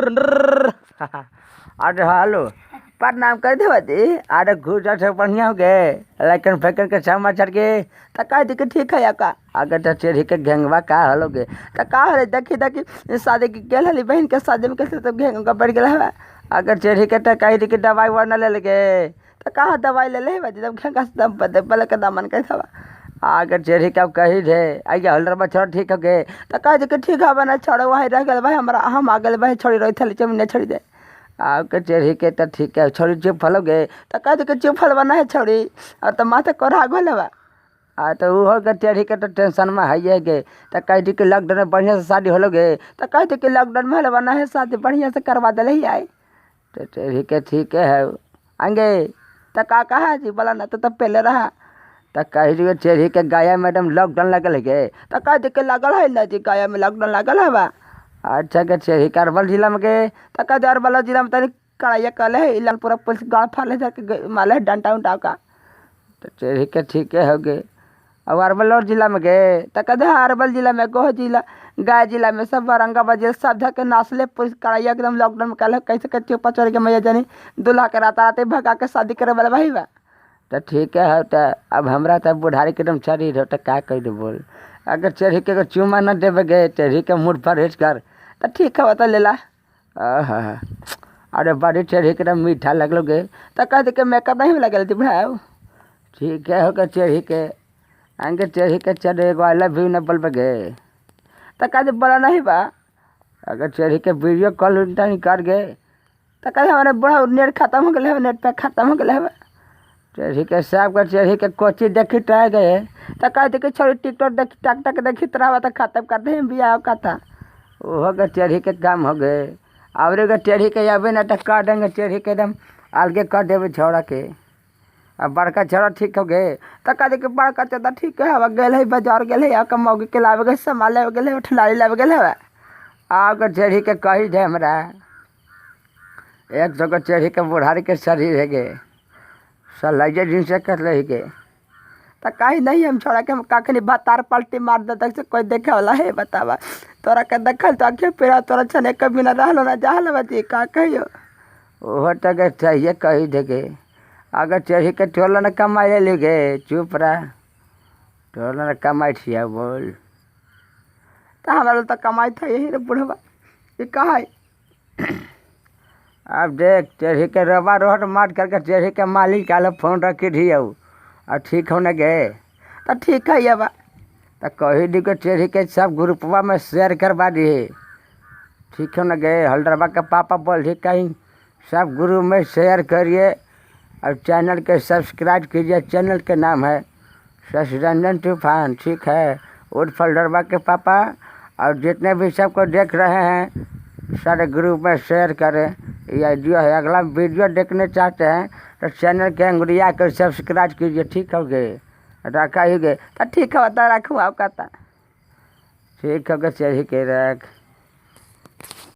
अरे हेलो, प्रणाम कर देवा दी। अरे घुस से बढ़िया हो गए, लेकिन फेंकन के समाचार के त कह दी कि ठीक है का। अगर त चेरी के घेंगवा का हलो गे त का हले, देखी देखी शादी के गेल हली बहन के शादी में कैसे तब घेंगवा बढ़ गेल हवा। अगर चेरी के त कह दी कि दवाई वा न ले लगे त कहाँ दवाई ले ले जब घेंगा से दम पर पहले के दामन के हवा। अगर चेरी के अब कही दे आइया हल्डर बा ठीक हो गए त कह दी कि ठीक है ना, छोड़ो वहीं रह गेल भाई हमरा, हम आ गेल भाई छोड़ी रही थली चमी छोड़ी दे। आपके चेरी के त ठीक है छोड़ी चुप फलो गे त कह दे कि चुप फल बना है छोड़ी और त माथे कोरा गोल बा। आ तो उहो के चेरी के तो टेंशन में है गे त कह दी कि लॉकडाउन में बढ़िया से शादी होलो गे त कह दी कि लॉकडाउन में होलो बना है शादी बढ़िया से करवा दे ही आई। तो चेरी के ठीक है आएंगे त का कहा जी बोला ना तो तब पहले रहा त कह दी चेरी के गाया मैडम लॉकडाउन लगल गे त कह दी कि लगल है ना जी, गाया में लॉकडाउन लगल है बा। अच्छा के चेरी के अरवल जिला में के त कह दे अरवल जिला में तनी कड़ाइया कले है इलान पूरा पुलिस गाड़ फाले जाके माले डंडा उंडा का। तो चेरी के ठीक है हो गए। अब अरवल और जिला में गए त कह दे अरवल जिला में गोह जिला गाय जिला में सब औरंगाबाद जिला सब धके नासले पुलिस कड़ाइया एकदम लॉकडाउन में कल कैसे के चुपा चोरी के मैया जानी दूल्हा के रात रात भगा के शादी करे वाला भाई बा। तो ठीक है त अब हमरा त बुढ़ारी के एकदम शरीर हो त का कह दे बोल। अगर चेरी के अगर चुमा न देवे गए चेरी के मूड फ्रेश कर त ठीक है बता लेला। आहा अरे बड़ी चेरी के एकदम मीठा लगलो गे त कह दे के मेकअप नहीं लगल थी भाई। ठीक है हो के चेरी के आंगे चेरी के चढ़े एगो I love you न बोलबे गे त कह दे बोला नहीं बा। अगर चेरी के वीडियो कॉल नहीं कर गए त कह हमारे बड़ा नेट खत्म हो गए, नेट पे खत्म हो गए। चेरी के साहब का चेरी के कोची देखी रह गए त कह दे कि छोड़ी टिकटॉक देखी टक टक देखी रहा त खत्म कर दे बियाह कथा। ओहो के चेरी के काम हो गए। और के चेरी के अबे ना त कर देंगे चेरी के एकदम अलगे कर देवे छोड़ा के। अब बड़का छोड़ा ठीक हो गए त कह दे कि बड़का चौदा ठीक है हवा गेल है बाजार गेल है आ मौगी के लावे गए सामान लेवे गेल है ठुलारी लावे गेल है। आ के चेरी के कही दे हमरा 100 के चेरी के बुढ़ारी के शरीर है गे सलाइजे दिन से कर रही गे त कहीं नहीं हम छोड़ा के हम कखनी भतार पलटी मार दे तक से कोई देखे वाला है बतावा। तोरा के देखल तो आखे पेरा तोरा छने कभी ना रहलो ना जाहल बती का कहियो ओहो तक चाहिए कही दे गे। अगर चेरी के टोला न कमाई ले गे चुप रह टोला न कमाई छिया बोल त हमारा तो कमाई था यही रे बुढ़वा ये कहा है। अब देख चेरी के रबा रोहट मार करके चेरी के मालिक आल फोन रखी दी और ठीक होने गए तो ठीक है ये बा। तो कही दी के चेरी के सब ग्रुपवा में शेयर करवा दिए ठीक होने गए। हल्दरबा के पापा बोल रही कहीं सब ग्रुप में शेयर करिए और चैनल के सब्सक्राइब कीजिए। चैनल के नाम है शशिरंजन तूफान ठीक है उर्फ हल्दरबा के पापा। और जितने भी सबको देख रहे हैं सारे ग्रुप में शेयर करें। ये आइडिया है। अगला वीडियो देखने चाहते हैं तो चैनल के अंगुरिया कर सब्सक्राइब कीजिए ठीक हो गए रखा ही गए तो ठीक है बता रखूँ आपका ठीक हो गए चलिए के रख।